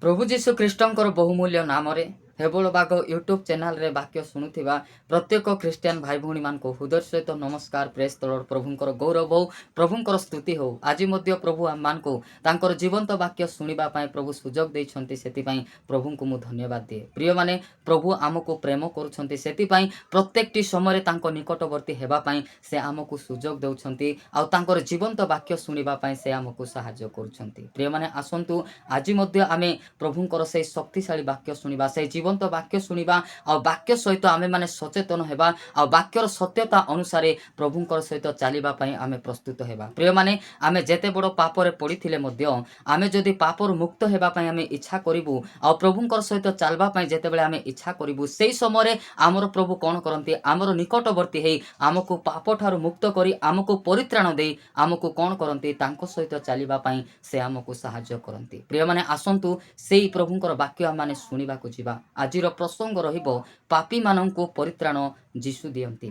ପ୍ରଭୁ ଯୀଶୁ ଖ୍ରୀଷ୍ଟଙ୍କର ବହୁମୂଲ୍ୟ ନାମରେ ହେବଳ ବାଗ ୟୁଟ୍ୟୁବ୍ ଚ୍ୟାନେଲରେ ବାକ୍ୟ ଶୁଣୁଥିବା ପ୍ରତ୍ୟେକ ଖ୍ରୀଷ୍ଟିଆନ ଭାଇ ଭଉଣୀମାନଙ୍କୁ ହୃଦୟ ସହିତ ନମସ୍କାର। ପ୍ରେଜ୍ ଦ ଲର୍ଡ। ପ୍ରଭୁଙ୍କର ଗୌରବ ହଉ, ପ୍ରଭୁଙ୍କର ସ୍ତୁତି ହଉ। ଆଜି ମଧ୍ୟ ପ୍ରଭୁ ଆମମାନଙ୍କୁ ତାଙ୍କର ଜୀବନ୍ତ ବାକ୍ୟ ଶୁଣିବା ପାଇଁ ପ୍ରଭୁ ସୁଯୋଗ ଦେଇଛନ୍ତି, ସେଥିପାଇଁ ପ୍ରଭୁଙ୍କୁ ମୁଁ ଧନ୍ୟବାଦ ଦିଏ। ପ୍ରିୟମାନେ, ପ୍ରଭୁ ଆମକୁ ପ୍ରେମ କରୁଛନ୍ତି, ସେଥିପାଇଁ ପ୍ରତ୍ୟେକଟି ସମୟରେ ତାଙ୍କ ନିକଟବର୍ତ୍ତୀ ହେବା ପାଇଁ ସେ ଆମକୁ ସୁଯୋଗ ଦେଉଛନ୍ତି ଆଉ ତାଙ୍କର ଜୀବନ୍ତ ବାକ୍ୟ ଶୁଣିବା ପାଇଁ ସେ ଆମକୁ ସାହାଯ୍ୟ କରୁଛନ୍ତି। ପ୍ରିୟମାନେ, ଆସନ୍ତୁ ଆଜି ମଧ୍ୟ ଆମେ ପ୍ରଭୁଙ୍କର ସେଇ ଶକ୍ତିଶାଳୀ ବାକ୍ୟ ଶୁଣିବା, ସେଇ ଜୀବନ୍ତ ବାକ୍ୟ ଶୁଣିବା ଆଉ ବାକ୍ୟ ସହିତ ଆମେମାନେ ସଚେତନ ହେବା ଆଉ ବାକ୍ୟର ସତ୍ୟତା ଅନୁସାରେ ପ୍ରଭୁଙ୍କର ସହିତ ଚାଲିବା ପାଇଁ ଆମେ ପ୍ରସ୍ତୁତ ହେବା। ପ୍ରିୟମାନେ, ଆମେ ଯେତେ ବଡ଼ ପାପରେ ପଡ଼ିଥିଲେ ମଧ୍ୟ ଆମେ ଯଦି ପାପରୁ ମୁକ୍ତ ହେବା ପାଇଁ ଆମେ ଇଚ୍ଛା କରିବୁ ଆଉ ପ୍ରଭୁଙ୍କର ସହିତ ଚାଲିବା ପାଇଁ ଯେତେବେଳେ ଆମେ ଇଚ୍ଛା କରିବୁ, ସେଇ ସମୟରେ ଆମର ପ୍ରଭୁ କ'ଣ କରନ୍ତି? ଆମର ନିକଟବର୍ତ୍ତୀ ହେଇ ଆମକୁ ପାପଠାରୁ ମୁକ୍ତ କରି, ଆମକୁ ପରିତ୍ରାଣ ଦେଇ ଆମକୁ କ'ଣ କରନ୍ତି? ତାଙ୍କ ସହିତ ଚାଲିବା ପାଇଁ ସେ ଆମକୁ ସାହାଯ୍ୟ କରନ୍ତି। ପ୍ରିୟମାନେ, ଆସନ୍ତୁ ସେଇ ପ୍ରଭୁଙ୍କର ବାକ୍ୟ ଆମମାନେ ଶୁଣିବାକୁ ଯିବା। ଆଜିର ପ୍ରସଙ୍ଗ ରହିବ, ପାପୀମାନଙ୍କୁ ପରିତ୍ରାଣ ଯୀଶୁ ଦିଅନ୍ତି।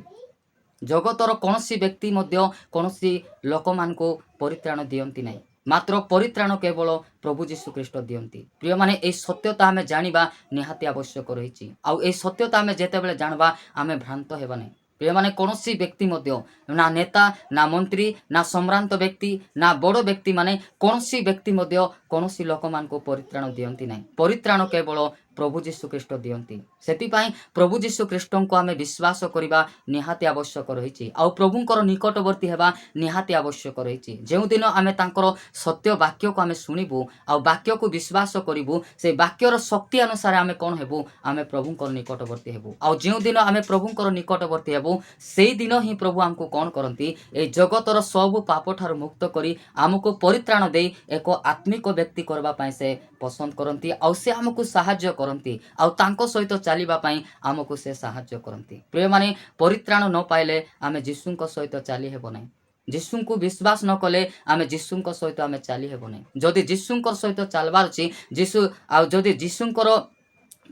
ଜଗତର କୌଣସି ବ୍ୟକ୍ତି ମଧ୍ୟ କୌଣସି ଲୋକମାନଙ୍କୁ ପରିତ୍ରାଣ ଦିଅନ୍ତି ନାହିଁ, ମାତ୍ର ପରିତ୍ରାଣ କେବଳ ପ୍ରଭୁ ଯୀଶୁ ଖ୍ରୀଷ୍ଟ ଦିଅନ୍ତି। ପ୍ରିୟମାନେ, ଏଇ ସତ୍ୟତା ଆମେ ଜାଣିବା ନିହାତି ଆବଶ୍ୟକ ରହିଛି। ଆଉ ଏଇ ସତ୍ୟତା ଆମେ ଯେତେବେଳେ ଜାଣିବା, ଆମେ ଭ୍ରାନ୍ତ ହେବା ନାହିଁ। ପ୍ରିୟମାନେ, କୌଣସି ବ୍ୟକ୍ତି ମଧ୍ୟ, ନା ନେତା, ନା ମନ୍ତ୍ରୀ, ନା ସମ୍ଭ୍ରାନ୍ତ ବ୍ୟକ୍ତି, ନା ବଡ଼ ବ୍ୟକ୍ତିମାନେ, କୌଣସି ବ୍ୟକ୍ତି ମଧ୍ୟ କୌଣସି ଲୋକମାନଙ୍କୁ ପରିତ୍ରାଣ ଦିଅନ୍ତି ନାହିଁ। ପରିତ୍ରାଣ କେବଳ ପ୍ରଭୁ ଯୀଶୁ ଖ୍ରୀଷ୍ଟ ଦିଅନ୍ତି। ସେଥିପାଇଁ ପ୍ରଭୁ ଯୀଶୁ ଖ୍ରୀଷ୍ଟଙ୍କୁ ଆମେ ବିଶ୍ୱାସ କରିବା ନିହାତି ଆବଶ୍ୟକ ରହିଛି ଆଉ ପ୍ରଭୁଙ୍କର ନିକଟବର୍ତ୍ତୀ ହେବା ନିହାତି ଆବଶ୍ୟକ ରହିଛି। ଯେଉଁଦିନ ଆମେ ତାଙ୍କର ସତ୍ୟ ବାକ୍ୟକୁ ଆମେ ଶୁଣିବୁ ଆଉ ବାକ୍ୟକୁ ବିଶ୍ୱାସ କରିବୁ, ସେ ବାକ୍ୟର ଶକ୍ତି ଅନୁସାରେ ଆମେ କ'ଣ ହେବୁ? ଆମେ ପ୍ରଭୁଙ୍କର ନିକଟବର୍ତ୍ତୀ ହେବୁ। ଆଉ ଯେଉଁଦିନ ଆମେ ପ୍ରଭୁଙ୍କର ନିକଟବର୍ତ୍ତୀ ହେବୁ, ସେଇଦିନ ହିଁ ପ୍ରଭୁ ଆମକୁ କ'ଣ କରନ୍ତି? ଏଇ ଜଗତର ସବୁ ପାପଠାରୁ ମୁକ୍ତ କରି, ଆମକୁ ପରିତ୍ରାଣ ଦେଇ ଏକ ଆତ୍ମିକ ବ୍ୟକ୍ତି କରିବା ପାଇଁ ସେ ପସନ୍ଦ କରନ୍ତି ଆଉ ସେ ଆମକୁ ସାହାଯ୍ୟ କରନ୍ତି ଆଉ ତାଙ୍କ ସହିତ ଚାଲିବା ପାଇଁ ଆମକୁ ସେ ସାହାଯ୍ୟ କରନ୍ତି। ପ୍ରିୟମାନେ, ପରିତ୍ରାଣ ନ ପାଇଲେ ଆମେ ଯୀଶୁଙ୍କ ସହିତ ଚାଲି ହେବ ନାହିଁ। ଯୀଶୁଙ୍କୁ ବିଶ୍ୱାସ ନ କଲେ ଆମେ ଯୀଶୁଙ୍କ ସହିତ ଆମେ ଚାଲି ହେବ ନାହିଁ। ଯଦି ଯୀଶୁଙ୍କ ସହିତ ଚାଲିବାର ଅଛି, ଯୀଶୁ ଆଉ ଯଦି ଯୀଶୁଙ୍କର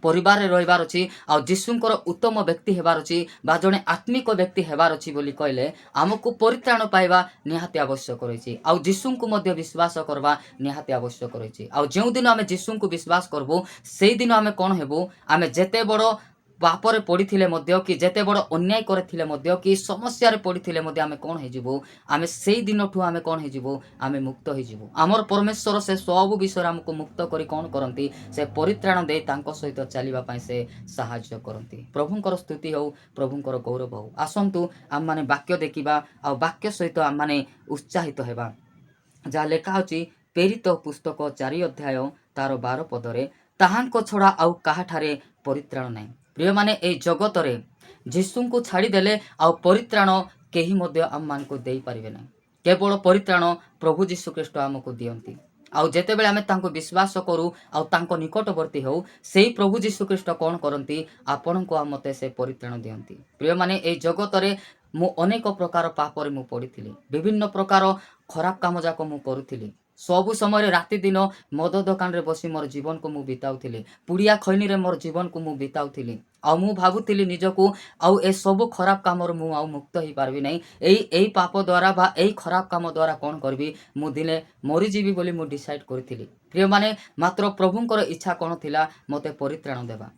ପରିବାରରେ ରହିବାର ଅଛି ଆଉ ଯୀଶୁଙ୍କର ଉତ୍ତମ ବ୍ୟକ୍ତି ହେବାର ଅଛି ବା ଜଣେ ଆତ୍ମିକ ବ୍ୟକ୍ତି ହେବାର ଅଛି ବୋଲି କହିଲେ, ଆମକୁ ପରିତ୍ରାଣ ପାଇବା ନିହାତି ଆବଶ୍ୟକ ରହିଛି ଆଉ ଯୀଶୁଙ୍କୁ ମଧ୍ୟ ବିଶ୍ୱାସ କରିବା ନିହାତି ଆବଶ୍ୟକ ରହିଛି। ଆଉ ଯେଉଁଦିନ ଆମେ ଯୀଶୁଙ୍କୁ ବିଶ୍ୱାସ କରିବୁ, ସେଇଦିନ ଆମେ କ'ଣ ହେବୁ? ଆମେ ଯେତେ ବଡ଼ ପାପରେ ପଡ଼ିଥିଲେ ମଧ୍ୟ କି ଯେତେ ବଡ଼ ଅନ୍ୟାୟ କରିଥିଲେ ମଧ୍ୟ କି ସମସ୍ୟାରେ ପଡ଼ିଥିଲେ ମଧ୍ୟ ଆମେ କ'ଣ ହେଇଯିବୁ? ଆମେ ସେଇ ଦିନଠୁ ଆମେ କ'ଣ ହେଇଯିବୁ? ଆମେ ମୁକ୍ତ ହେଇଯିବୁ। ଆମର ପରମେଶ୍ୱର ସେ ସବୁ ବିଷୟରେ ଆମକୁ ମୁକ୍ତ କରି କ'ଣ କରନ୍ତି? ସେ ପରିତ୍ରାଣ ଦେଇ ତାଙ୍କ ସହିତ ଚାଲିବା ପାଇଁ ସେ ସାହାଯ୍ୟ କରନ୍ତି। ପ୍ରଭୁଙ୍କର ସ୍ତୁତି ହଉ, ପ୍ରଭୁଙ୍କର ଗୌରବ ହଉ। ଆସନ୍ତୁ ଆମମାନେ ବାକ୍ୟ ଦେଖିବା ଆଉ ବାକ୍ୟ ସହିତ ଆମମାନେ ଉତ୍ସାହିତ ହେବା। ଯାହା ଲେଖା ଅଛି ପ୍ରେରିତ ପୁସ୍ତକ 4 ଅଧ୍ୟାୟ ତାର 12 ପଦରେ, ତାହାଙ୍କ ଛଡ଼ା ଆଉ କାହାଠାରେ ପରିତ୍ରାଣ ନାହିଁ। ପ୍ରିୟମାନେ, ଏଇ ଜଗତରେ ଯୀଶୁଙ୍କୁ ଛାଡ଼ିଦେଲେ ଆଉ ପରିତ୍ରାଣ କେହି ମଧ୍ୟ ଆମମାନଙ୍କୁ ଦେଇପାରିବେ ନାହିଁ। କେବଳ ପରିତ୍ରାଣ ପ୍ରଭୁ ଯୀଶୁ ଖ୍ରୀଷ୍ଟ ଆମକୁ ଦିଅନ୍ତି। ଆଉ ଯେତେବେଳେ ଆମେ ତାଙ୍କୁ ବିଶ୍ୱାସ କରୁ ଆଉ ତାଙ୍କ ନିକଟବର୍ତ୍ତୀ ହେଉ, ସେଇ ପ୍ରଭୁ ଯୀଶୁ ଖ୍ରୀଷ୍ଟ କ'ଣ କରନ୍ତି? ଆପଣଙ୍କୁ ଆଉ ମୋତେ ସେ ପରିତ୍ରାଣ ଦିଅନ୍ତି। ପ୍ରିୟମାନେ, ଏଇ ଜଗତରେ ମୁଁ ଅନେକ ପ୍ରକାର ପାପରେ ମୁଁ ପଡ଼ିଥିଲି। ବିଭିନ୍ନ ପ୍ରକାର ଖରାପ କାମ ଯାକ ମୁଁ କରୁଥିଲି। ସବୁ ସମୟରେ ରାତି ଦିନ ମଦ ଦୋକାନରେ ବସି ମୋର ଜୀବନକୁ ମୁଁ ବିତାଉଥିଲି। ପୁଡ଼ିଆ ଖଇନିରେ ମୋର ଜୀବନକୁ ମୁଁ ବିତାଉଥିଲି। ଆଉ ମୁଁ ଭାବୁଥିଲି ନିଜକୁ, ଆଉ ଏସବୁ ଖରାପ କାମରୁ ମୁଁ ଆଉ ମୁକ୍ତ ହେଇପାରିବି ନାହିଁ। ଏଇ ଏଇ ପାପ ଦ୍ୱାରା ବା ଏଇ ଖରାପ କାମ ଦ୍ୱାରା କ'ଣ କରିବି, ମୁଁ ଦିନେ ମରିଯିବି ବୋଲି ମୁଁ ଡିସାଇଡ୍ କରିଥିଲି। ପ୍ରିୟମାନେ, ମାତ୍ର ପ୍ରଭୁଙ୍କର ଇଚ୍ଛା କ'ଣ ଥିଲା? ମୋତେ ପରିତ୍ରାଣ ଦେବା।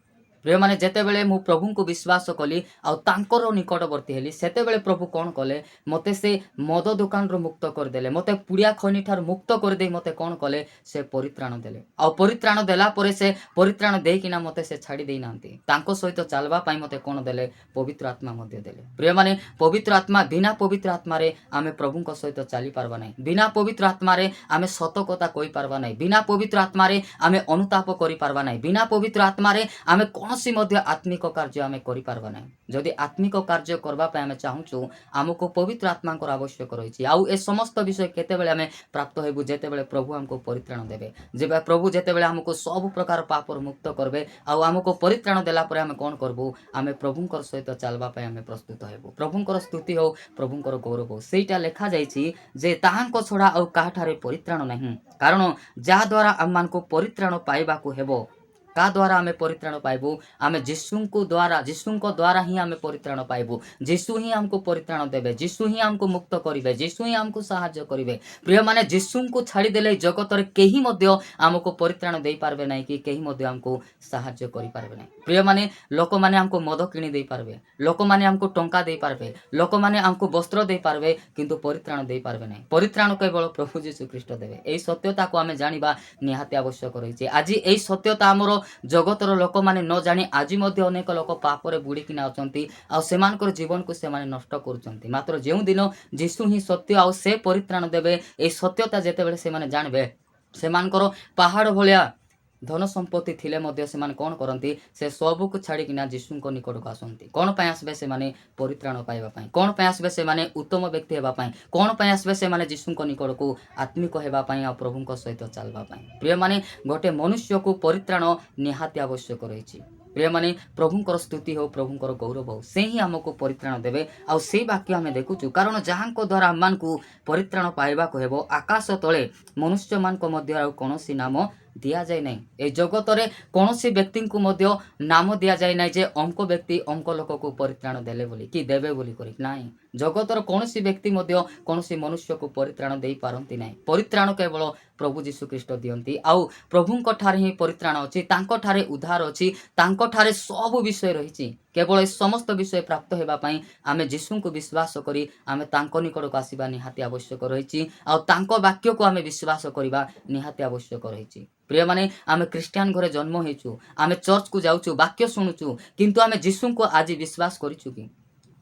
ପ୍ରିୟମାନେ, ଯେତେବେଳେ ମୁଁ ପ୍ରଭୁଙ୍କୁ ବିଶ୍ୱାସ କଲି ଆଉ ତାଙ୍କର ନିକଟବର୍ତ୍ତୀ ହେଲି, ସେତେବେଳେ ପ୍ରଭୁ କ'ଣ କଲେ? ମୋତେ ସେ ମଦ ଦୋକାନରୁ ମୁକ୍ତ କରିଦେଲେ। ମୋତେ ପୁଡ଼ିଆ ଖଇନି ଠାରୁ ମୁକ୍ତ କରିଦେଇ ମୋତେ କ'ଣ କଲେ? ସେ ପରିତ୍ରାଣ ଦେଲେ। ଆଉ ପରିତ୍ରାଣ ଦେଲା ପରେ, ସେ ପରିତ୍ରାଣ ଦେଇକିନା ମୋତେ ସେ ଛାଡ଼ି ଦେଇନାହାନ୍ତି। ତାଙ୍କ ସହିତ ଚାଲିବା ପାଇଁ ମୋତେ କ'ଣ ଦେଲେ? ପବିତ୍ର ଆତ୍ମା ମଧ୍ୟ ଦେଲେ। ପ୍ରିୟମାନେ, ପବିତ୍ର ଆତ୍ମା ବିନା, ପବିତ୍ର ଆତ୍ମାରେ ଆମେ ପ୍ରଭୁଙ୍କ ସହିତ ଚାଲିପାରିବା ନାହିଁ। ବିନା ପବିତ୍ର ଆତ୍ମାରେ ଆମେ ସତ କଥା କହିପାରିବା ନାହିଁ। ବିନା ପବିତ୍ର ଆତ୍ମାରେ ଆମେ ଅନୁତାପ କରିପାରିବା ନାହିଁ। ବିନା ପବିତ୍ର ଆତ୍ମାରେ ଆମେ କୌଣସି ମଧ୍ୟ ଆତ୍ମିକ କାର୍ଯ୍ୟ ଆମେ କରିପାରିବା ନାହିଁ। ଯଦି ଆତ୍ମିକ କାର୍ଯ୍ୟ କରିବା ପାଇଁ ଆମେ ଚାହୁଁଛୁ, ଆମକୁ ପବିତ୍ର ଆତ୍ମାଙ୍କର ଆବଶ୍ୟକ ରହିଛି। ଆଉ ଏ ସମସ୍ତ ବିଷୟ କେତେବେଳେ ଆମେ ପ୍ରାପ୍ତ ହେବୁ? ଯେତେବେଳେ ପ୍ରଭୁ ଆମକୁ ପରିତ୍ରାଣ ଦେବେ। ଯେବେ ପ୍ରଭୁ ଯେତେବେଳେ ଆମକୁ ସବୁ ପ୍ରକାର ପାପରୁ ମୁକ୍ତ କରିବେ ଆଉ ଆମକୁ ପରିତ୍ରାଣ ଦେଲା ପରେ ଆମେ କ'ଣ କରିବୁ? ଆମେ ପ୍ରଭୁଙ୍କର ସହିତ ଚାଲିବା ପାଇଁ ଆମେ ପ୍ରସ୍ତୁତ ହେବୁ। ପ୍ରଭୁଙ୍କର ସ୍ତୁତି ହଉ, ପ୍ରଭୁଙ୍କର ଗୌରବ ହଉ। ସେଇଟା ଲେଖାଯାଇଛି ଯେ ତାହାଙ୍କ ଛଡ଼ା ଆଉ କାହାଠାରେ ପରିତ୍ରାଣ ନାହିଁ, କାରଣ ଯାହାଦ୍ୱାରା ଆମମାନଙ୍କୁ ପରିତ୍ରାଣ ପାଇବାକୁ ହେବ, କାହା ଦ୍ୱାରା ଆମେ ପରିତ୍ରାଣ ପାଇବୁ? ଆମେ ଯୀଶୁଙ୍କୁ ଦ୍ୱାରା, ଯୀଶୁଙ୍କ ଦ୍ୱାରା ହିଁ ଆମେ ପରିତ୍ରାଣ ପାଇବୁ। ଯୀଶୁ ହିଁ ଆମକୁ ପରିତ୍ରାଣ ଦେବେ, ଯୀଶୁ ହିଁ ଆମକୁ ମୁକ୍ତ କରିବେ, ଯୀଶୁ ହିଁ ଆମକୁ ସାହାଯ୍ୟ କରିବେ। ପ୍ରିୟମାନେ, ଯୀଶୁଙ୍କୁ ଛାଡ଼ିଦେଲେ ଏଇ ଜଗତରେ କେହି ମଧ୍ୟ ଆମକୁ ପରିତ୍ରାଣ ଦେଇପାରିବେ ନାହିଁ କି କେହି ମଧ୍ୟ ଆମକୁ ସାହାଯ୍ୟ କରିପାରିବେ ନାହିଁ। ପ୍ରିୟମାନେ, ଲୋକମାନେ ଆମକୁ ମଦ କିଣି ଦେଇପାରିବେ, ଲୋକମାନେ ଆମକୁ ଟଙ୍କା ଦେଇପାରିବେ, ଲୋକମାନେ ଆମକୁ ବସ୍ତ୍ର ଦେଇପାରିବେ, କିନ୍ତୁ ପରିତ୍ରାଣ ଦେଇପାରିବେ ନାହିଁ। ପରିତ୍ରାଣ କେବଳ ପ୍ରଭୁ ଯୀଶୁ ଖ୍ରୀଷ୍ଟ ଦେବେ। ଏଇ ସତ୍ୟତାକୁ ଆମେ ଜାଣିବା ନିହାତି ଆବଶ୍ୟକ ରହିଛି। ଆଜି ଏଇ ସତ୍ୟତା ଆମର ଜଗତର ଲୋକମାନେ ନ ଜାଣି ଆଜି ମଧ୍ୟ ଅନେକ ଲୋକ ପାପରେ ବୁଡ଼ିକିନା ଅଛନ୍ତି ଆଉ ସେମାନଙ୍କର ଜୀବନକୁ ସେମାନେ ନଷ୍ଟ କରୁଛନ୍ତି। ମାତ୍ର ଯେଉଁଦିନ ଯୀଶୁ ହିଁ ସତ୍ୟ ଆଉ ସେ ପରିତ୍ରାଣ ଦେବେ, ଏଇ ସତ୍ୟତା ଯେତେବେଳେ ସେମାନେ ଜାଣିବେ, ସେମାନଙ୍କର ପାହାଡ଼ ଭଳିଆ ଧନ ସମ୍ପତ୍ତି ଥିଲେ ମଧ୍ୟ ସେମାନେ କ'ଣ କରନ୍ତି? ସେ ସବୁକୁ ଛାଡ଼ିକିନା ଯୀଶୁଙ୍କ ନିକଟକୁ ଆସନ୍ତି। କ'ଣ ପାଇଁ ଆସିବେ ସେମାନେ? ପରିତ୍ରାଣ ପାଇବା ପାଇଁ। କ'ଣ ପାଇଁ ଆସିବେ ସେମାନେ? ଉତ୍ତମ ବ୍ୟକ୍ତି ହେବା ପାଇଁ। କ'ଣ ପାଇଁ ଆସିବେ ସେମାନେ ଯୀଶୁଙ୍କ ନିକଟକୁ? ଆତ୍ମିକ ହେବା ପାଇଁ ଆଉ ପ୍ରଭୁଙ୍କ ସହିତ ଚାଲିବା ପାଇଁ। ପ୍ରିୟମାନେ, ଗୋଟେ ମନୁଷ୍ୟକୁ ପରିତ୍ରାଣ ନିହାତି ଆବଶ୍ୟକ ରହିଛି। ପ୍ରିୟମାନେ, ପ୍ରଭୁଙ୍କର ସ୍ତୁତି ହେଉ, ପ୍ରଭୁଙ୍କର ଗୌରବ ହେଉ। ସେ ହିଁ ଆମକୁ ପରିତ୍ରାଣ ଦେବେ ଆଉ ସେଇ ବାକ୍ୟ ଆମେ ଦେଖୁଛୁ। କାରଣ ଯାହାଙ୍କ ଦ୍ୱାରା ଆମମାନଙ୍କୁ ପରିତ୍ରାଣ ପାଇବାକୁ ହେବ, ଆକାଶ ତଳେ ମନୁଷ୍ୟମାନଙ୍କ ମଧ୍ୟରେ ଆଉ କୌଣସି ନାମ ଦିଆଯାଏ ନାହିଁ। ଏ ଜଗତରେ କୌଣସି ବ୍ୟକ୍ତିଙ୍କୁ ମଧ୍ୟ ନାମ ଦିଆଯାଏ ନାହିଁ ଯେ ଅମକ ବ୍ୟକ୍ତି ଅମକ ଲୋକକୁ ପରିତ୍ରାଣ ଦେଲେ ବୋଲି କି ଦେବେ ବୋଲି କରି ନାହିଁ। ଜଗତର କୌଣସି ବ୍ୟକ୍ତି ମଧ୍ୟ କୌଣସି ମନୁଷ୍ୟକୁ ପରିତ୍ରାଣ ଦେଇପାରନ୍ତି ନାହିଁ। ପରିତ୍ରାଣ କେବଳ ପ୍ରଭୁ ଯୀଶୁ ଖ୍ରୀଷ୍ଟ ଦିଅନ୍ତି ଆଉ ପ୍ରଭୁଙ୍କ ଠାରେ ହିଁ ପରିତ୍ରାଣ ଅଛି, ତାଙ୍କଠାରେ ଉଦ୍ଧାର ଅଛି, ତାଙ୍କଠାରେ ସବୁ ବିଷୟ ରହିଛି। କେବଳ ଏ ସମସ୍ତ ବିଷୟ ପ୍ରାପ୍ତ ହେବା ପାଇଁ ଆମେ ଯୀଶୁଙ୍କୁ ବିଶ୍ୱାସ କରି ଆମେ ତାଙ୍କ ନିକଟକୁ ଆସିବା ନିହାତି ଆବଶ୍ୟକ ରହିଛି ଆଉ ତାଙ୍କ ବାକ୍ୟକୁ ଆମେ ବିଶ୍ୱାସ କରିବା ନିହାତି ଆବଶ୍ୟକ ରହିଛି। ପ୍ରିୟମାନେ, ଆମେ ଖ୍ରୀଷ୍ଟିଆନ ଘରେ ଜନ୍ମ ହେଇଛୁ, ଆମେ ଚର୍ଚ୍ଚକୁ ଯାଉଛୁ, ବାକ୍ୟ ଶୁଣୁଛୁ, କିନ୍ତୁ ଆମେ ଯୀଶୁଙ୍କୁ ଆଜି ବିଶ୍ୱାସ କରିଛୁ କି?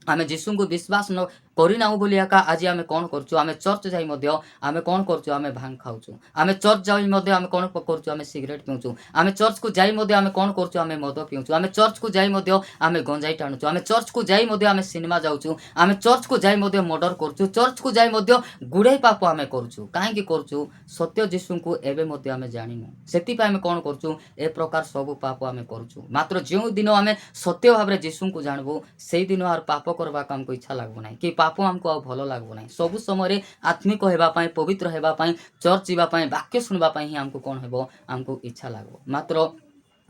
ଆମେ ଯୀଶୁଙ୍କୁ ବିଶ୍ୱାସ ନ କରିନାହୁଁ ବୋଲି ଏକା ଆଜି ଆମେ କ'ଣ କରୁଛୁ? ଆମେ ଚର୍ଚ୍ଚ ଯାଇ ମଧ୍ୟ ଆମେ କ'ଣ କରୁଛୁ? ଆମେ ଭାଙ୍ଗ ଖାଉଛୁ। ଆମେ ଚର୍ଚ୍ଚ ଯାଇ ମଧ୍ୟ ଆମେ କ'ଣ କରୁଛୁ? ଆମେ ସିଗାରେଟ୍ ପିଉଛୁ। ଆମେ ଚର୍ଚ୍ଚକୁ ଯାଇ ମଧ୍ୟ ଆମେ କ'ଣ କରୁଛୁ? ଆମେ ମଦ ପିଉଛୁ। ଆମେ ଚର୍ଚ୍ଚକୁ ଯାଇ ମଧ୍ୟ ଆମେ ଗଞ୍ଜାଇ ଟାଣୁଛୁ। ଆମେ ଚର୍ଚ୍ଚକୁ ଯାଇ ମଧ୍ୟ ଆମେ ସିନେମା ଯାଉଛୁ। ଆମେ ଚର୍ଚ୍ଚକୁ ଯାଇ ମଧ୍ୟ ମର୍ଡର କରୁଛୁ। ଚର୍ଚ୍ଚକୁ ଯାଇ ମଧ୍ୟ ଗୁଡ଼ାଏ ପାପ ଆମେ କରୁଛୁ। କାହିଁକି କରୁଛୁ? ସତ୍ୟ ଯୀଶୁଙ୍କୁ ଏବେ ମଧ୍ୟ ଆମେ ଜାଣିନୁ। ସେଥିପାଇଁ ଆମେ କ'ଣ କରୁଛୁ? ଏ ପ୍ରକାର ସବୁ ପାପ ଆମେ କରୁଛୁ। ମାତ୍ର ଯେଉଁ ଦିନ ଆମେ ସତ୍ୟ ଭାବରେ ଯୀଶୁଙ୍କୁ ଜାଣିବୁ, ସେଇଦିନ ଆଉ ପାପ କରିବାକୁ ଆମକୁ ଇଚ୍ଛା ଲାଗିବ ନାହିଁ କି ପାପ ଆମକୁ ଆଉ ଭଲ ଲାଗିବ ନାହିଁ। ସବୁ ସମୟରେ ଆତ୍ମିକ ହେବା ପାଇଁ, ପବିତ୍ର ହେବା ପାଇଁ, ଚର୍ଚ୍ଚ ଯିବା ପାଇଁ, ବାକ୍ୟ ଶୁଣିବା ପାଇଁ ହିଁ ଆମକୁ କ'ଣ ହେବ? ଆମକୁ ଇଚ୍ଛା ଲାଗିବ। ମାତ୍ର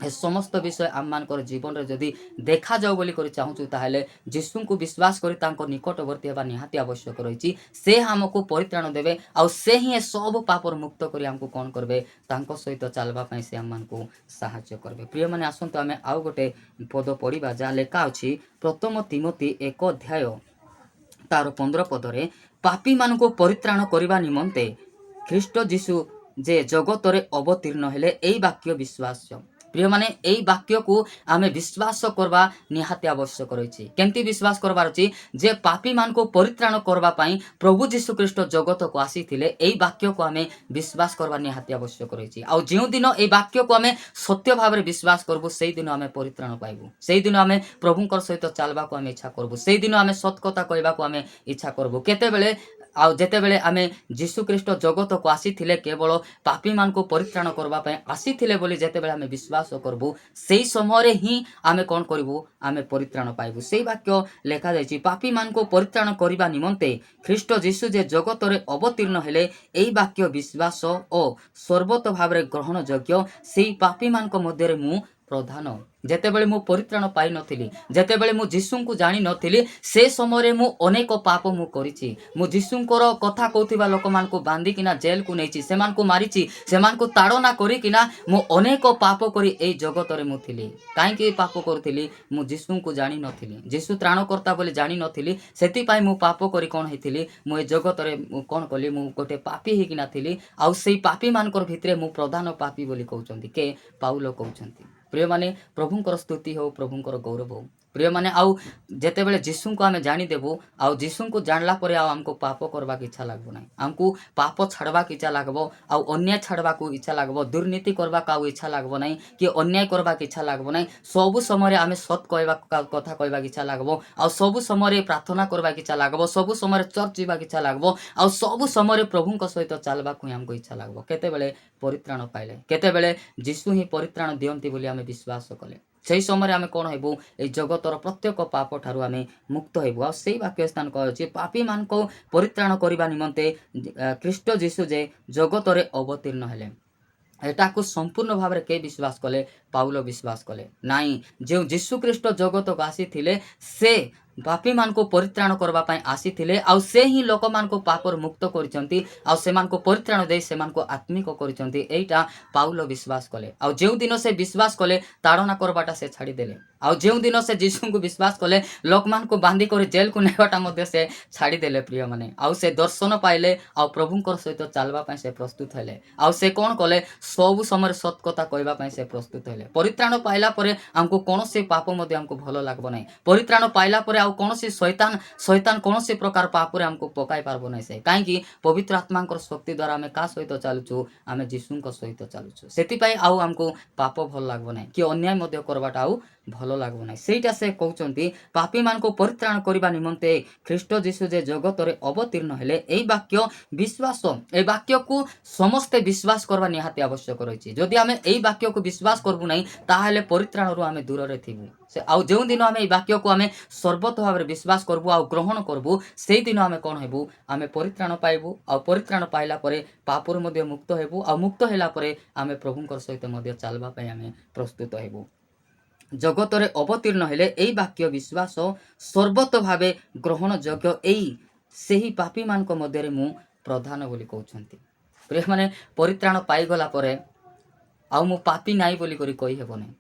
ଏ ସମସ୍ତ ବିଷୟ ଆମମାନଙ୍କର ଜୀବନରେ ଯଦି ଦେଖାଯାଉ ବୋଲି କରି ଚାହୁଁଛୁ, ତାହେଲେ ଯୀଶୁଙ୍କୁ ବିଶ୍ୱାସ କରି ତାଙ୍କ ନିକଟବର୍ତ୍ତୀ ହେବା ନିହାତି ଆବଶ୍ୟକ ରହିଛି। ସେ ଆମକୁ ପରିତ୍ରାଣ ଦେବେ ଆଉ ସେ ହିଁ ଏ ସବୁ ପାପରୁ ମୁକ୍ତ କରି ଆମକୁ କ'ଣ କରିବେ? ତାଙ୍କ ସହିତ ଚାଲିବା ପାଇଁ ସେ ଆମମାନଙ୍କୁ ସାହାଯ୍ୟ କରିବେ। ପ୍ରିୟମାନେ, ଆସନ୍ତୁ ଆମେ ଆଉ ଗୋଟେ ପଦ ପଢ଼ିବା, ଯାହା ଲେଖା ଅଛି ପ୍ରଥମ ତିମୋଥି 1 ଅଧ୍ୟାୟ ତାର 15 ପଦରେ, ପାପୀମାନଙ୍କୁ ପରିତ୍ରାଣ କରିବା ନିମନ୍ତେ ଖ୍ରୀଷ୍ଟ ଯୀଶୁ ଯେ ଜଗତରେ ଅବତୀର୍ଣ୍ଣ ହେଲେ, ଏଇ ବାକ୍ୟ ବିଶ୍ୱାସ। ପ୍ରିୟମାନେ, ଏଇ ବାକ୍ୟକୁ ଆମେ ବିଶ୍ୱାସ କରିବା ନିହାତି ଆବଶ୍ୟକ ରହିଛି। କେମିତି ବିଶ୍ୱାସ କରିବାର ଅଛି? ଯେ ପାପୀମାନଙ୍କୁ ପରିତ୍ରାଣ କରିବା ପାଇଁ ପ୍ରଭୁ ଯୀଶୁ ଖ୍ରୀଷ୍ଟ ଜଗତକୁ ଆସିଥିଲେ, ଏଇ ବାକ୍ୟକୁ ଆମେ ବିଶ୍ୱାସ କରିବା ନିହାତି ଆବଶ୍ୟକ ରହିଛି। ଆଉ ଯେଉଁଦିନ ଏଇ ବାକ୍ୟକୁ ଆମେ ସତ୍ୟ ଭାବରେ ବିଶ୍ୱାସ କରିବୁ, ସେଇଦିନ ଆମେ ପରିତ୍ରାଣ ପାଇବୁ। ସେଇଦିନ ଆମେ ପ୍ରଭୁଙ୍କର ସହିତ ଚାଲିବାକୁ ଆମେ ଇଚ୍ଛା କରିବୁ। ସେଇଦିନ ଆମେ ସତ୍ କଥା କହିବାକୁ ଆମେ ଇଚ୍ଛା କରିବୁ। କେତେବେଳେ ଆଉ ଯେତେବେଳେ ଆମେ ଯୀଶୁ ଖ୍ରୀଷ୍ଟ ଜଗତକୁ ଆସିଥିଲେ, କେବଳ ପାପୀମାନଙ୍କୁ ପରିତ୍ରାଣ କରିବା ପାଇଁ ଆସିଥିଲେ ବୋଲି ଯେତେବେଳେ ଆମେ ବିଶ୍ୱାସ କରିବୁ, ସେଇ ସମୟରେ ହିଁ ଆମେ କ'ଣ କରିବୁ? ଆମେ ପରିତ୍ରାଣ ପାଇବୁ। ସେଇ ବାକ୍ୟ ଲେଖାଯାଇଛି, ପାପୀମାନଙ୍କୁ ପରିତ୍ରାଣ କରିବା ନିମନ୍ତେ ଖ୍ରୀଷ୍ଟ ଯୀଶୁ ଯେ ଜଗତରେ ଅବତୀର୍ଣ୍ଣ ହେଲେ, ଏଇ ବାକ୍ୟ ବିଶ୍ୱାସ ଓ ସର୍ବତ ଭାବରେ ଗ୍ରହଣ ଯୋଗ୍ୟ। ସେଇ ପାପୀମାନଙ୍କ ମଧ୍ୟରେ ମୁଁ ପ୍ରଧାନ। ଯେତେବେଳେ ମୁଁ ପରିତ୍ରାଣ ପାଇନଥିଲି, ଯେତେବେଳେ ମୁଁ ଯୀଶୁଙ୍କୁ ଜାଣିନଥିଲି, ସେ ସମୟରେ ମୁଁ ଅନେକ ପାପ ମୁଁ କରିଛି। ମୁଁ ଯୀଶୁଙ୍କର କଥା କହୁଥିବା ଲୋକମାନଙ୍କୁ ବାନ୍ଧିକିନା ଜେଲକୁ ନେଇଛି, ସେମାନଙ୍କୁ ମାରିଛି, ସେମାନଙ୍କୁ ତାଡ଼ନା କରିକିନା ମୁଁ ଅନେକ ପାପ କରି ଏଇ ଜଗତରେ ମୁଁ ଥିଲି। କାହିଁକି ପାପ କରୁଥିଲି? ମୁଁ ଯୀଶୁଙ୍କୁ ଜାଣିନଥିଲି, ଯୀଶୁ ତ୍ରାଣକର୍ତ୍ତା ବୋଲି ଜାଣିନଥିଲି। ସେଥିପାଇଁ ମୁଁ ପାପ କରି କ'ଣ ହେଇଥିଲି? ମୁଁ ଏ ଜଗତରେ ମୁଁ କ'ଣ କଲି? ମୁଁ ଗୋଟେ ପାପୀ ହେଇକିନା ଥିଲି ଆଉ ସେଇ ପାପୀମାନଙ୍କର ଭିତରେ ମୁଁ ପ୍ରଧାନ ପାପୀ ବୋଲି କହୁଛନ୍ତି। କେ? ପାଉଲ କହୁଛନ୍ତି। ପ୍ରିୟମାନେ, ପ୍ରଭୁଙ୍କର ସ୍ତୁତି ହେଉ, ପ୍ରଭୁଙ୍କର ଗୌରବ ହେଉ। ପ୍ରିୟମାନେ, ଆଉ ଯେତେବେଳେ ଯୀଶୁଙ୍କୁ ଆମେ ଜାଣିଦେବୁ ଆଉ ଯୀଶୁଙ୍କୁ ଜାଣିଲା ପରେ ଆଉ ଆମକୁ ପାପ କରିବାକୁ ଇଚ୍ଛା ଲାଗିବ ନାହିଁ। ଆମକୁ ପାପ ଛାଡ଼ବାକୁ ଇଚ୍ଛା ଲାଗିବ ଆଉ ଅନ୍ୟାୟ ଛାଡ଼ବାକୁ ଇଚ୍ଛା ଲାଗିବ। ଦୁର୍ନୀତି କରିବାକୁ ଆଉ ଇଚ୍ଛା ଲାଗିବ ନାହିଁ କି ଅନ୍ୟାୟ କରିବାକୁ ଇଚ୍ଛା ଲାଗିବ ନାହିଁ। ସବୁ ସମୟରେ ଆମେ ସତ୍ କହିବା କଥା କହିବାକୁ ଇଚ୍ଛା ଲାଗିବ ଆଉ ସବୁ ସମୟରେ ପ୍ରାର୍ଥନା କରିବାକୁ ଇଚ୍ଛା ଲାଗିବ। ସବୁ ସମୟରେ ଚର୍ଚ୍ଚ ଯିବାକୁ ଇଚ୍ଛା ଲାଗିବ ଆଉ ସବୁ ସମୟରେ ପ୍ରଭୁଙ୍କ ସହିତ ଚାଲିବାକୁ ହିଁ ଆମକୁ ଇଚ୍ଛା ଲାଗିବ। କେତେବେଳେ ପରିତ୍ରାଣ ପାଇଲେ, କେତେବେଳେ ଯୀଶୁ ହିଁ ପରିତ୍ରାଣ ଦିଅନ୍ତି ବୋଲି ଆମେ ବିଶ୍ୱାସ କଲେ, ସେହି ସମୟରେ ଆମେ କ'ଣ ହେବୁ? ଏଇ ଜଗତର ପ୍ରତ୍ୟେକ ପାପ ଠାରୁ ଆମେ ମୁକ୍ତ ହେବୁ। ଆଉ ସେଇ ବାକ୍ୟ ସ୍ଥାନ କୁହାଯାଉଛି, ପାପୀମାନଙ୍କୁ ପରିତ୍ରାଣ କରିବା ନିମନ୍ତେ ଖ୍ରୀଷ୍ଟ ଯୀଶୁ ଯେ ଜଗତରେ ଅବତୀର୍ଣ୍ଣ ହେଲେ। ଏଟାକୁ ସମ୍ପୂର୍ଣ୍ଣ ଭାବରେ କେହି ବିଶ୍ୱାସ କଲେ? ପାଉଲ ବିଶ୍ୱାସ କଲେ ନାଇଁ, ଯେଉଁ ଯୀଶୁଖ୍ରୀଷ୍ଟ ଜଗତକୁ ଆସିଥିଲେ, ସେ ପାପୀମାନଙ୍କୁ ପରିତ୍ରାଣ କରିବା ପାଇଁ ଆସିଥିଲେ ଆଉ ସେ ହିଁ ଲୋକମାନଙ୍କୁ ପାପରୁ ମୁକ୍ତ କରିଛନ୍ତି ଆଉ ସେମାନଙ୍କୁ ପରିତ୍ରାଣ ଦେଇ ସେମାନଙ୍କୁ ଆତ୍ମିକ କରିଛନ୍ତି। ଏଇଟା ପାଉଲ ବିଶ୍ୱାସ କଲେ। ଆଉ ଯେଉଁଦିନ ସେ ବିଶ୍ୱାସ କଲେ, ତାଡ଼ନା କରବାଟା ସେ ଛାଡ଼ିଦେଲେ। ଆଉ ଯେଉଁଦିନ ସେ ଯୀଶୁଙ୍କୁ ବିଶ୍ୱାସ କଲେ, ଲୋକମାନଙ୍କୁ ବାନ୍ଧି କରି ଜେଲକୁ ନେବାଟା ମଧ୍ୟ ସେ ଛାଡ଼ିଦେଲେ ପ୍ରିୟମାନେ। ଆଉ ସେ ଦର୍ଶନ ପାଇଲେ ଆଉ ପ୍ରଭୁଙ୍କର ସହିତ ଚାଲିବା ପାଇଁ ସେ ପ୍ରସ୍ତୁତ ହେଲେ। ଆଉ ସେ କ'ଣ କଲେ? ସବୁ ସମୟରେ ସତ କଥା କହିବା ପାଇଁ ସେ ପ୍ରସ୍ତୁତ ହେଲେ। ପରିତ୍ରାଣ ପାଇଲା ପରେ ଆମକୁ କୌଣସି ପାପ ମଧ୍ୟ ଆମକୁ ଭଲ ଲାଗିବ ନାହିଁ। ପରିତ୍ରାଣ ପାଇଲା ପରେ ଆଉ କୌଣସି ଶୈତାନ କୌଣସି ପ୍ରକାର ପାପରେ ଆମକୁ ପକାଇ ପାରିବ ନାହିଁ ସେ। କାହିଁକି? ପବିତ୍ର ଆତ୍ମାଙ୍କର ଶକ୍ତି ଦ୍ୱାରା ଆମେ କାହା ସହିତ ଚାଲୁଛୁ? ଆମେ ଯୀଶୁଙ୍କ ସହିତ ଚାଲୁଛୁ। ସେଥିପାଇଁ ଆଉ ଆମକୁ ପାପ ଭଲ ଲାଗିବ ନାହିଁ କି ଅନ୍ୟାୟ ମଧ୍ୟ କରବାଟା ଆଉ ଭଲ ଲାଗିବ ନାହିଁ। ସେଇଟା ସେ କହୁଛନ୍ତି, ପାପୀମାନଙ୍କୁ ପରିତ୍ରାଣ କରିବା ନିମନ୍ତେ ଖ୍ରୀଷ୍ଟ ଯୀଶୁ ଯେ ଜଗତରେ ଅବତୀର୍ଣ୍ଣ ହେଲେ, ଏଇ ବାକ୍ୟ ବିଶ୍ୱାସ, ଏଇ ବାକ୍ୟକୁ ସମସ୍ତେ ବିଶ୍ୱାସ କରିବା ନିହାତି ଆବଶ୍ୟକ ରହିଛି। ଯଦି ଆମେ ଏଇ ବାକ୍ୟକୁ ବିଶ୍ୱାସ କରିବୁ ନାହିଁ, ତାହେଲେ ପରିତ୍ରାଣରୁ ଆମେ ଦୂରରେ ଥିବୁ ସେ। ଆଉ ଯେଉଁଦିନ ଆମେ ଏଇ ବାକ୍ୟକୁ ଆମେ ସର୍ବତ ଭାବରେ ବିଶ୍ୱାସ କରିବୁ ଆଉ ଗ୍ରହଣ କରିବୁ, ସେଇଦିନ ଆମେ କ'ଣ ହେବୁ? ଆମେ ପରିତ୍ରାଣ ପାଇବୁ। ଆଉ ପରିତ୍ରାଣ ପାଇଲା ପରେ ପାପରୁ ମଧ୍ୟ ମୁକ୍ତ ହେବୁ। ଆଉ ମୁକ୍ତ ହେଲା ପରେ ଆମେ ପ୍ରଭୁଙ୍କର ସହିତ ମଧ୍ୟ ଚାଲିବା ପାଇଁ ଆମେ ପ୍ରସ୍ତୁତ ହେବୁ। ଜଗତରେ ଅବତୀର୍ଣ୍ଣ ହେଲେ, ଏଇ ବାକ୍ୟ ବିଶ୍ୱାସ ସର୍ବତ ଭାବେ ଗ୍ରହଣ ଯୋଗ୍ୟ। ଏଇ ସେହି ପାପୀମାନଙ୍କ ମଧ୍ୟରେ ମୁଁ ପ୍ରଧାନ ବୋଲି କହୁଛନ୍ତି। ପ୍ରିୟମାନେ, ପରିତ୍ରାଣ ପାଇଗଲା ପରେ ଆଉ ମୁଁ ପାପୀ ନାହିଁ ବୋଲି କରି କହିହେବ ନାହିଁ।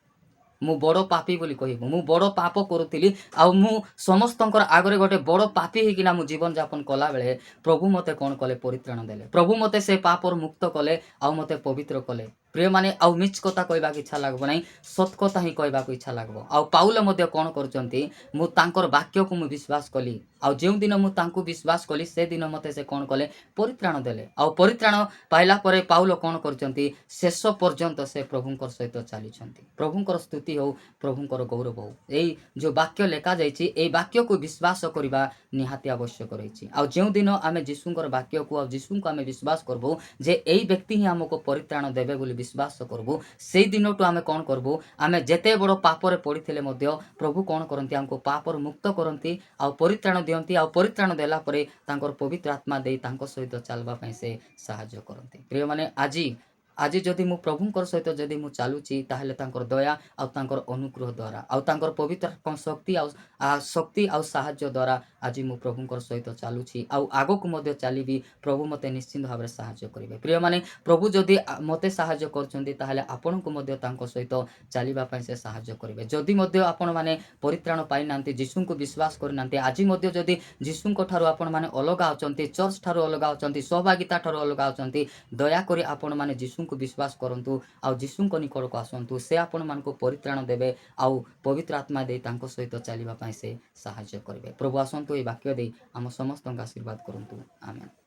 ମୁଁ ବଡ଼ ପାପୀ ବୋଲି କହିବୁ। ମୁଁ ବଡ଼ ପାପ କରୁଥିଲି ଆଉ ମୁଁ ସମସ୍ତଙ୍କର ଆଗରେ ଗୋଟେ ବଡ଼ ପାପୀ ହେଇକିନା ମୁଁ ଜୀବନଯାପନ କଲାବେଳେ ପ୍ରଭୁ ମୋତେ କ'ଣ କଲେ? ପରିତ୍ରାଣ ଦେଲେ। ପ୍ରଭୁ ମୋତେ ସେ ପାପରୁ ମୁକ୍ତ କଲେ ଆଉ ମୋତେ ପବିତ୍ର କଲେ। ପ୍ରିୟମାନେ, ଆଉ ମିଛ କଥା କହିବାକୁ ଇଚ୍ଛା ଲାଗିବ ନାହିଁ, ସତ କଥା ହିଁ କହିବାକୁ ଇଚ୍ଛା ଲାଗିବ। ଆଉ ପାଉଲ ମଧ୍ୟ କ'ଣ କରୁଛନ୍ତି? ମୁଁ ତାଙ୍କର ବାକ୍ୟକୁ ମୁଁ ବିଶ୍ୱାସ କଲି ଆଉ ଯେଉଁଦିନ ମୁଁ ତାଙ୍କୁ ବିଶ୍ୱାସ କଲି, ସେଦିନ ମୋତେ ସେ କ'ଣ କଲେ? ପରିତ୍ରାଣ ଦେଲେ। ଆଉ ପରିତ୍ରାଣ ପାଇଲା ପରେ ପାଉଲ କ'ଣ କରୁଛନ୍ତି? ଶେଷ ପର୍ଯ୍ୟନ୍ତ ସେ ପ୍ରଭୁଙ୍କର ସହିତ ଚାଲିଛନ୍ତି। ପ୍ରଭୁଙ୍କର ସ୍ତୁତି ହଉ, ପ୍ରଭୁଙ୍କର ଗୌରବ ହଉ। ଏଇ ଯେଉଁ ବାକ୍ୟ ଲେଖାଯାଇଛି, ଏଇ ବାକ୍ୟକୁ ବିଶ୍ୱାସ କରିବା ନିହାତି ଆବଶ୍ୟକ ରହିଛି। ଆଉ ଯେଉଁଦିନ ଆମେ ଯୀଶୁଙ୍କର ବାକ୍ୟକୁ ଆଉ ଯୀଶୁଙ୍କୁ ଆମେ ବିଶ୍ୱାସ କରିବୁ ଯେ ଏଇ ବ୍ୟକ୍ତି ହିଁ ଆମକୁ ପରିତ୍ରାଣ ଦେବେ ବୋଲି ବିଶ୍ୱାସ କରିବୁ, ସେଇ ଦିନଠୁ ଆମେ କ'ଣ କରିବୁ? ଆମେ ଯେତେ ବଡ଼ ପାପରେ ପଡ଼ିଥିଲେ ମଧ୍ୟ ପ୍ରଭୁ କ'ଣ କରନ୍ତି? ଆମକୁ ପାପରୁ ମୁକ୍ତ କରନ୍ତି ଆଉ ପରିତ୍ରାଣ ଦିଅନ୍ତି। ଆଉ ପରିତ୍ରାଣ ଦେଲା ପରେ ତାଙ୍କର ପବିତ୍ର ଆତ୍ମା ଦେଇ ତାଙ୍କ ସହିତ ଚାଲିବା ପାଇଁ ସେ ସାହାଯ୍ୟ କରନ୍ତି। ପ୍ରିୟମାନେ, ଆଜି ଯଦି ମୁଁ ପ୍ରଭୁଙ୍କର ସହିତ ଯଦି ମୁଁ ଚାଲୁଛି, ତାହେଲେ ତାଙ୍କର ଦୟା ଆଉ ତାଙ୍କର ଅନୁଗ୍ରହ ଦ୍ୱାରା ଆଉ ତାଙ୍କର ପବିତ୍ର ଶକ୍ତି ଆଉ ଶକ୍ତି ଆଉ ସାହାଯ୍ୟ ଦ୍ୱାରା ଆଜି ମୁଁ ପ୍ରଭୁଙ୍କର ସହିତ ଚାଲୁଛି ଆଉ ଆଗକୁ ମଧ୍ୟ ଚାଲିବି। ପ୍ରଭୁ ମୋତେ ନିଶ୍ଚିନ୍ତ ଭାବରେ ସାହାଯ୍ୟ କରିବେ। ପ୍ରିୟମାନେ, ପ୍ରଭୁ ଯଦି ମୋତେ ସାହାଯ୍ୟ କରୁଛନ୍ତି, ତାହେଲେ ଆପଣଙ୍କୁ ମଧ୍ୟ ତାଙ୍କ ସହିତ ଚାଲିବା ପାଇଁ ସେ ସାହାଯ୍ୟ କରିବେ। ଯଦି ମଧ୍ୟ ଆପଣମାନେ ପରିତ୍ରାଣ ପାଇନାହାନ୍ତି, ଯୀଶୁଙ୍କୁ ବିଶ୍ୱାସ କରିନାହାନ୍ତି, ଆଜି ମଧ୍ୟ ଯଦି ଯୀଶୁଙ୍କ ଠାରୁ ଆପଣମାନେ ଅଲଗା ଅଛନ୍ତି, ଚର୍ଚ୍ଚ ଠାରୁ ଅଲଗା ଅଛନ୍ତି, ସହଭାଗିତା ଠାରୁ ଅଲଗା ଅଛନ୍ତି, ଦୟାକରି ଆପଣମାନେ ଯୀଶୁଙ୍କୁ ବିଶ୍ୱାସ କରନ୍ତୁ ଆଉ ଯୀଶୁଙ୍କ ନିକଟକୁ ଆସନ୍ତୁ। ସେ ଆପଣମାନଙ୍କୁ ପରିତ୍ରାଣ ଦେବେ ଆଉ ପବିତ୍ର ଆତ୍ମା ଦେଇ ତାଙ୍କ ସହିତ ଚାଲିବା ପାଇଁ ସେ ସାହାଯ୍ୟ କରିବେ। ପ୍ରଭୁ ଆସନ୍ତୁ, ଏଇ ବାକ୍ୟ ଦେଇ ଆମ ସମସ୍ତଙ୍କୁ ଆଶୀର୍ବାଦ କରନ୍ତୁ। ଆମେନ୍।